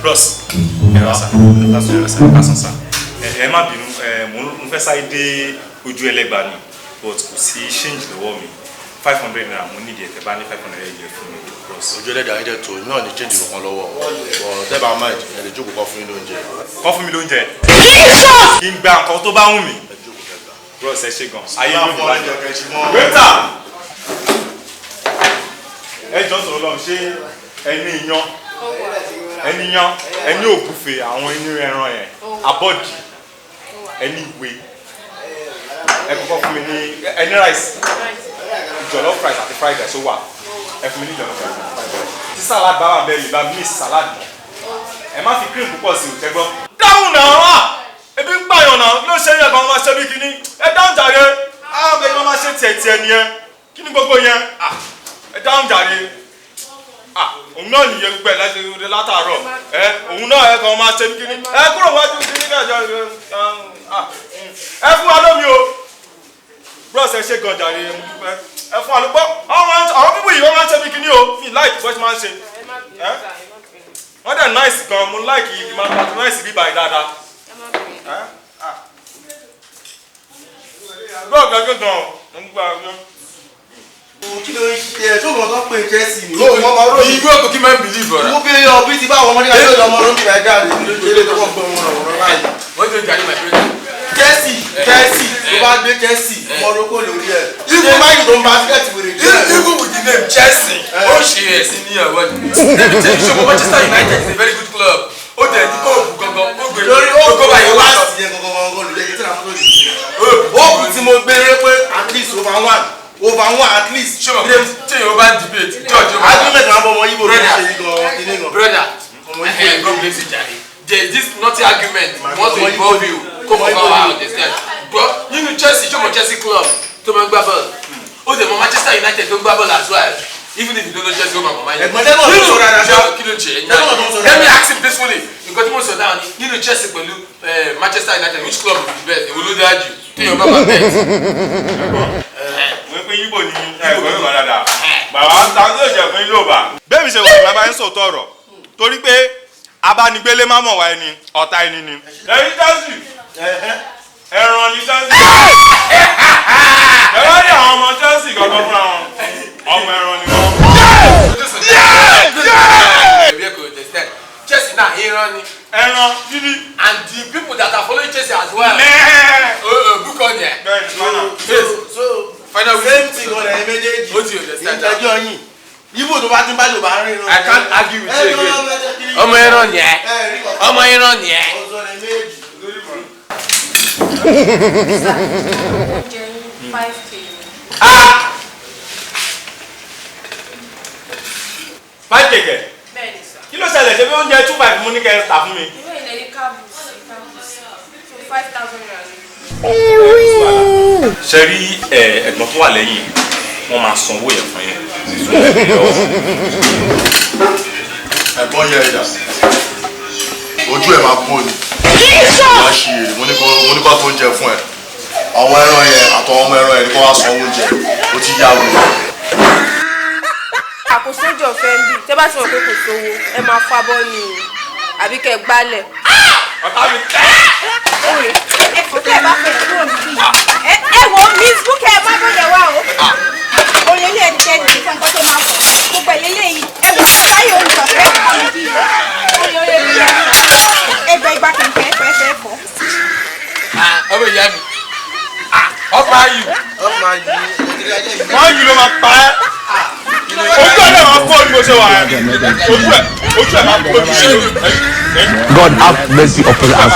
Bros, ẹ wá sà, ẹ sà, ẹ sàn sà. Ẹ má bínú, ẹ mo fẹ́ sáré dé Ojú Ẹlẹ́gbà ni, but kò sí change lọ́wọ́ mi. ₦500 mo nídìí ẹ̀. Tẹ́ bá ní 500 yẹ fún mi, bros. Ojú Ẹlẹ́dàá yín dẹ̀ tó náà ní change kankan lọ́wọ́, but tẹ́ bá mind, ẹ lè jókòó kọ́ fún yín lóúnjẹ. Kọ́ fún mi lóúnjẹ. Kí n gba nǹkan tó bá wù mí. Bros, ẹ ṣe gan. Ayé ló ń bàjẹ́. Waiter! Ẹ jọ sọ̀rọ̀ lọ́run, ṣé ẹni iyán? Ẹni yan, ẹni ògúfe, àwọn ẹni ẹran yẹn, abọ́dì, ẹni ìwé. Ẹ kọ́kọ́ fún mi ní ẹni rice, jollof rice àti fried rice ó wà. Ẹ fún mi ní jollof rice àti fried rice. Tí salad bá wà bẹ́ẹ̀, lè bá mix salad mọ́. Ẹ má fi cream púpọ̀ sí i, ò tẹ́gbọ́. Dáhùn náà wà, ebi ń pààyàn náà. Kí ló ṣe yẹn kan máa ṣe bí kíní? Ẹ dáhùn jàre. Ah, bẹ́ẹ̀ ni wọ́n máa ṣe tiẹ̀ tiẹ̀ nìyẹn. Kí ni gbogbo yẹn? Ah, ẹ dáhùn jàre. Ah, òun náà nìyẹn, gbogbo ẹ̀ láti látàárọ̀. Ẹ òun náà, ẹ kàn máa ṣe bí kíní. Ẹ kúrò wájú kíní kẹjọ. Ẹ fún wa lómi o. Bros, ẹ ṣe gan jàre, mo dúpẹ́. Ẹ fún wa ló gbọ́. Àwọn pípọ̀ yìí, wọ́n máa ń ṣe bí kíní o. Mi like bó ṣe máa ń ṣe. Ẹ wọ́n dẹ̀ nice gan. Mo like yìí, máa patronize bíbá yìí dáadáa. Ẹ ah, gbọ́ gẹ́gẹ́ gan, mo ń gbà gan. Kí ló ń ṣe ẹ tó mọ̀ tó pè Chelsea ni? Ní ìlú òkú kí máa ń believe ọ̀rọ̀. Mo bí yọ bí ti bá àwọn ọmọdé àti ọmọ ló ń bẹ̀rẹ̀ jáde ló ṣe lè tó kọ́ gbọ́n wọn ọ̀rọ̀ báyìí. Wọ́n ti jàre, my brother. Chelsea, Chelsea tó bá gbé Chelsea Morocco lórí ẹ̀. Ṣé báyìí tó ń basket wèrè jẹ́? Even with the name Chelsea, ó ṣe ẹ̀sìn ní ẹ̀wọ́n. Let me tell you, ṣọmọ Manchester United is a very good club. Ó dẹ̀ ní hope gangan, ó gbé Lórí ó gbé báyìí wá lọ. Láti yẹn gangan gangan ló yẹ kí tí àwọn tó lè ṣe. Hope tí mo gbé ré pé at least over one, over one at least. Ṣọmọ pé tí èèyàn bá debate, George ó bá Argument máa ń bọ ọmọ Ibo ló ń ṣe yí gan kíní gan. Brother, Ọmọ Igbo ni. God bless you jare. There is this naughty argument want to involve you. Kó mọ̀ bá wa understand. Gbọ́ nínú Chelsea, ṣọmọ Chelsea club tó máa ń gbá bọ́ọ̀lù. Ó dẹ̀ mọ Manchester United tó ń gbá bọ́ọ̀lù as well. Even if you don't know Chelsea, ó máa mọ̀ máa yẹ. Ẹ̀gbọ́n tẹ́gbọ̀n tó ń sọ dáadáa ṣá. Kí ló ń ṣe ẹ̀yin? Tẹ́gbọ̀n tó ń sọ Let me dáadáa. ask him peacefully. Nǹkan tí mo sọ náà ni, nínú Chelsea pẹ̀lú Manchester United, which club is the best? Èwo ló dáa jù? Téèyàn bá máa bet. Mo pé yíbo ni ẹ̀gbọ́n mi wà dáadáa. Bàbá ta ló jẹ fún yóò bá. Bẹ́ẹ̀ mi ṣe wà ní bàbá yín sòótọ́ ọ̀rọ̀, torí pé abánigbélé má mọ̀ wá ẹni ọ̀tá ẹni ni. Ẹyin Chelsea, ẹran ní Chelsea. Ẹ wá ní àwọn ọmọ Chelsea gangan fúnra wọn, ọmọ ẹran ni wọn. Chelsea náà ìran ni. Ẹran dídí. And the people that are following Chelsea as well. Mẹ́ẹ̀ẹ́. Book on there. Bẹ́ẹ̀ ni final. So Final same thing gan lẹ́yìn méjèèjì. Ó ti understand. Ìtẹ́jọ́ yìí. Ibo tó bá ti ń bá Yorùbá rìn náà. I can't argue with you again. Ọmọ ẹran ni ẹ. Ọmọ ẹran ni ẹ. Ọ̀sán lẹ́yìn méjì. Oúnjẹ yín, 5K ni. 5K kẹ̀? Bẹ́ẹ̀ ni sir. Kí ló ṣẹlẹ̀? Ṣe bí oúnjẹ 2,500 mo ní kẹ́ ẹ tà fún mi? Ìwé ilẹ̀ ní káàbù sí káàbù sí. So ₦5,000 ni. Ṣe rí ẹ̀gbọ́n tó wà lẹ́yìn, wọ́n máa sanwó yẹn fún yẹn. Ẹ̀gbọ́n yẹ ẹ̀dà, ojú ẹ̀ máa bó ni wọ́n ṣe èrè. Mo ní kó tó oúnjẹ fún ẹ. Àwọn ẹran yẹn àtọwọn ọmọ ẹran yẹn ní kó wá san oúnjẹ. Ó ti yá wò. Àkóso ìjọ fẹ́ ń bì. Tẹ́ bá ti mọ̀ pé kò sówó, ẹ máa fábọ́ ni o. Àbí kẹ́ ẹ gbálẹ̀. Ọ̀tá mi tẹ́. Òye, ẹ fò tẹ́ ẹ bá fẹ́ kúrò níbí. Ẹ wo Miss Bukẹ́, ẹ má bọ̀dẹ̀ wá o. Òye ilé ẹni tẹ́ ní fún nǹkan tó máa fọ̀. Gbogbo ẹ̀ lélẹ́yìí. Ẹ wò sáyé olùsọ̀fẹ́ kọ́ mi bí. Oye oye oye. Ẹgbẹ́ igba kẹ̀kẹ́ fẹ́ fẹ́ fọ́. Ọmọ ìyá mi. Ọ̀pá yìí. Ọmọ yìí, Nàìjíríà jẹ́ ìlú. Wọ́n yìí ló máa pa ẹ́. Ojú ẹ̀ náà máa fọ́ ni mo ṣe wà ẹ́. Ojú ẹ̀ máa fọ́ ni. God have mercy upon us.